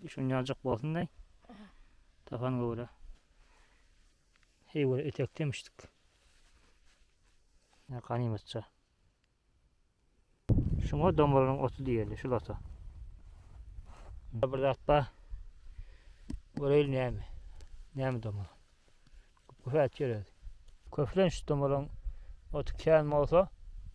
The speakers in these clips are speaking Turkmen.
Şuny ýaljak bolsun daý. Tapan göwre. Hey göre etek demişdik. Ya ganymatça. Şuňa domalaryň oty diýeli, şul ota. Bir zat bar. Göreýli näme? Näme domala? Köpet ýöredi. Köplenç domalaň oty kän bolsa,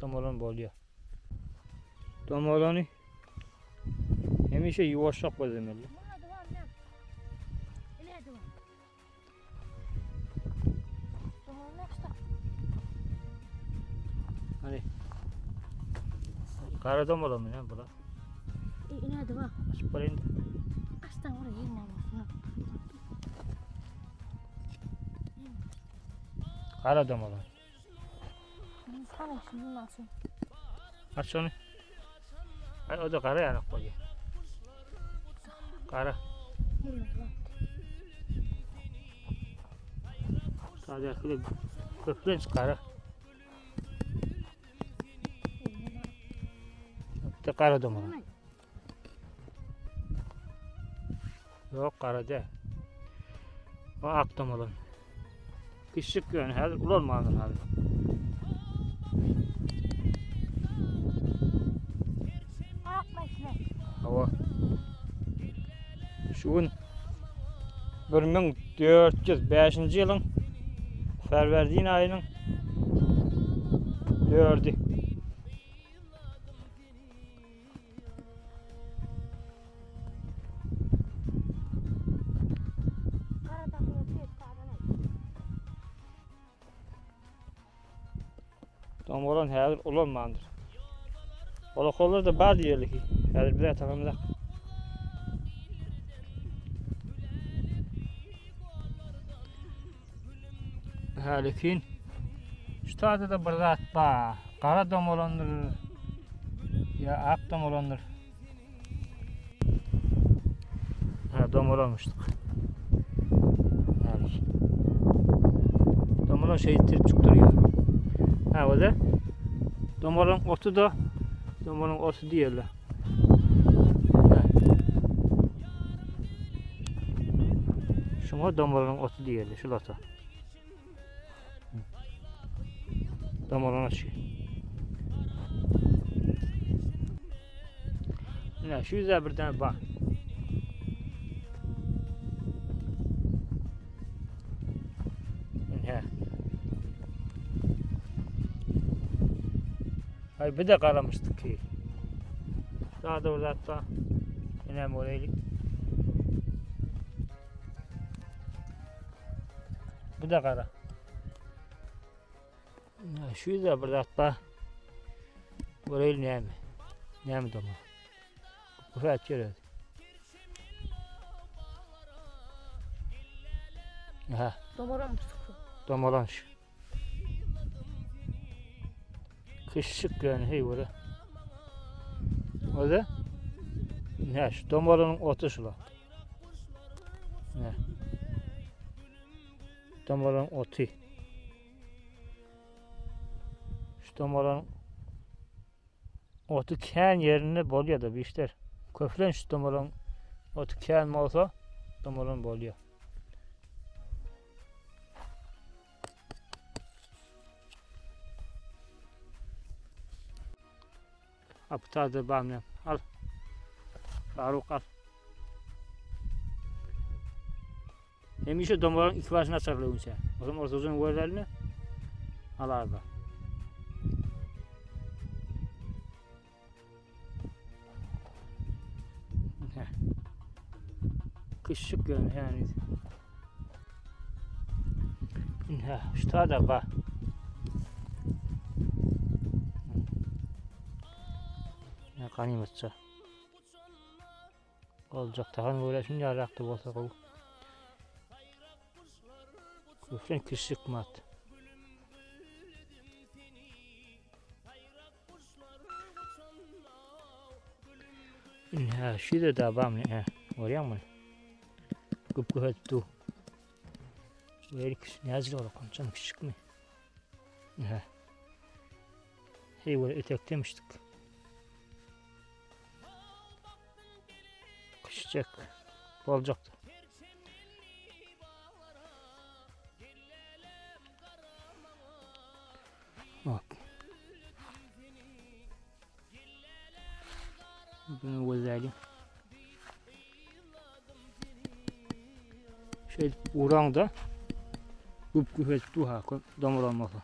domalan bolýar. Domalany hemişe ýuwaşrak gözlemeli. Hani Kara domalan mı ne bu da? Ine de bak. Açıp barayım da. Açtan oraya yerine olsun. Kara domalan. Sana şimdi nasıl? Aç onu. Ay o da kara yanak oluyor. Kara. Sadece köplenç kara. Bir de kara domalan. Yok kara değil. O ak domalan. Küçük yani hazır ulanmadır hazır. Hawa. Şu gün 1405-nji ýylyň Ferwerdin aýynyň 4-i. Domalan häzir ulanmandyr. Olakollar da bar diýeli ki. Häzir bize tapamyzak. Hälikin şu taýda da bir zat bar. Gara domalandyr. Ya ak domalandyr. Ha domalanmıştık. Yani. Domalan şey ittirip çıktırıyor. Ha o da domalan otu da domalan otu diyorlar. Ha. Şuna domalanın otu diyorlar. Şu ota. Domalan açıyor. Ine şu ýüze birden bak. Ine. Ay bir de garamıştık ki. Daha da orada hatta inem oraya Bu da kara. Şu ýüze bir zat bar. Göreýin näme. Näme doma. Köpet ýöredi. Aha. Domalan şu. Domalan şu. Kışık yani hey böyle. O da ne şu domalanın otu şula. Ne? Domalanın otu. Şu domalanın otu kän yerinde bolýar da bir işler. Köplenç şu domalan otu kän bolsa domalan bolýar. Aptadır bamya. Al. Faruk al. Hemişe domaların iki başına çarpılıyor sen. O zaman orta uzun gözlerini al abi. Heh. Kışık yani yani. Ha, şu da bak. Ne ganymatça. Boljak tagan görä şun ýaly bolsa gowy. Köflen kişik mat. Ha, şu da da bam ne? Görýäňmi? Güp güp du. Bu kişi näzil ola konçan kişikmi? Ha. Hey böyle etek demiştik. Kışacak. Boljakdy. Bak. Bunu gözeli. Şeýdip uraňda güp-güp edip dur ha, domur olmasa.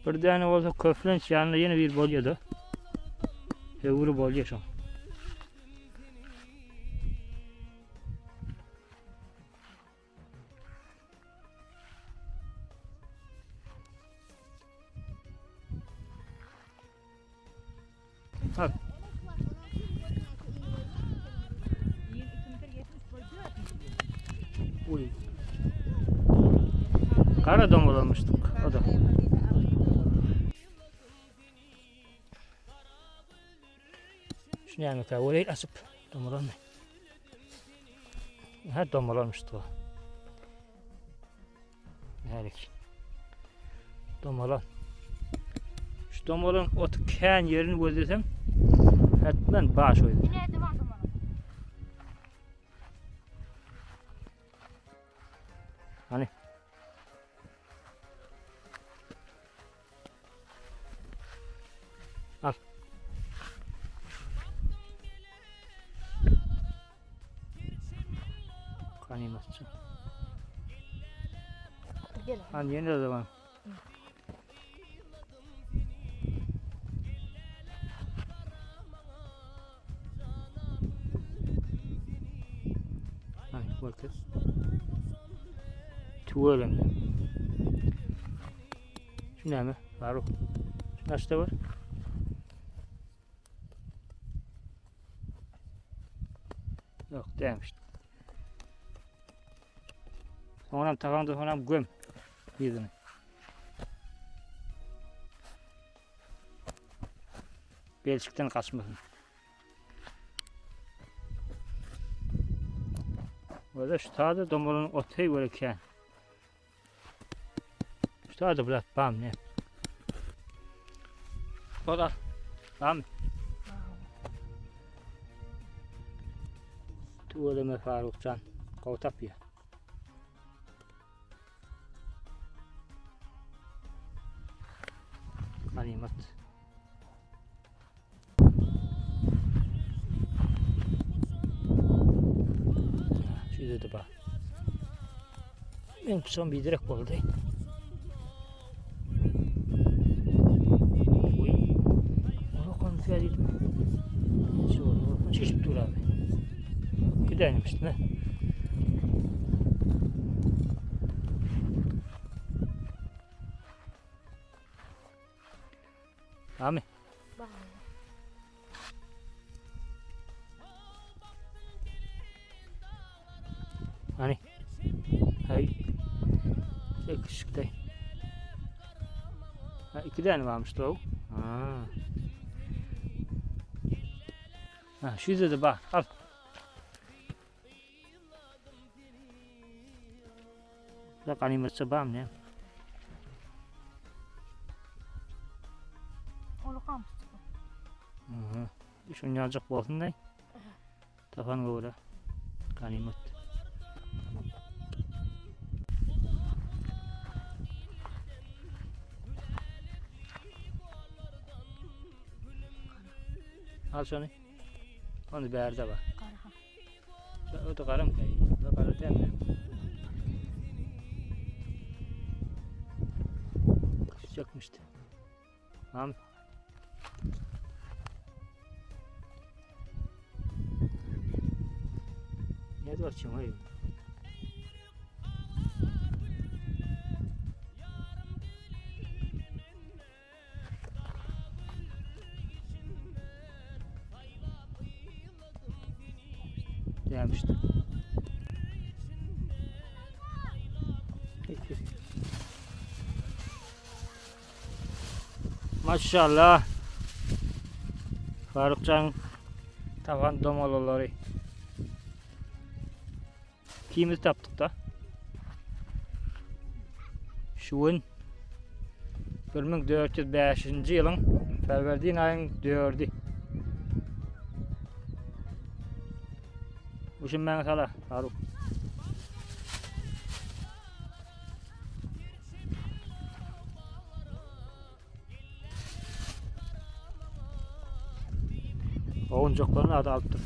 Bir däne bolsa köplenç ýanynda ýene bir bolýar-da. Höwri bolýar şoň. Al. Uy. Kara domalamıştık o da. Şu näme orayı açıp domalanma. Ha domalanmıştı o. Nälik. Domalan. Şu domalan ot kän yerini gözlesem hetmen baş oydu. Nerede var domalan? Hani? Al. Kanimatçı. Gel. Hani yeni o zaman. Hani bakın. Tüveleme. Şu ne mi? Faruk. Şu nasıl var? Yok demiştim. Soňram tagaňda soňram göm ýüzüni. Belçikden gaçmasyn. Böyle şu taze domalın oteyi böyle kän. Şu taze bırak bam ne. O da bam. Tüveleme Farukcan. Gowy tapýar. Ganymat. Şu ýerde bar. Men tutsam biderek boldy. Uy. Ulakan diýdim. Şu ulakan şişip dur abi. Gidelim işte. Abi. Bak. Hani? Hay. Yakışıklı. Ha, iki tane varmış da o. Ha. Ha, şu da bak. Al. Da ganimetçi bam ne? Ulakan pyçak. Hı. Şunu yazacak bolsun ne? Tapan göre. Ganimet. Al şunu. Onu bir yerde bak. Kara. O da karım kayı. O da karı değil mi? Çökmüştü. Tamam. Ne açıyorsun hayır? Gelmişti. Peki. Maşallah. Farukjan tapan domalalary. Ikimiz tapdyk da. Şu gün 1405-nji ýylyň Ferwerdin aýyň 4-i. Bu şimdi bana sala Faruk. Owunjaklaryny adı alypdyr.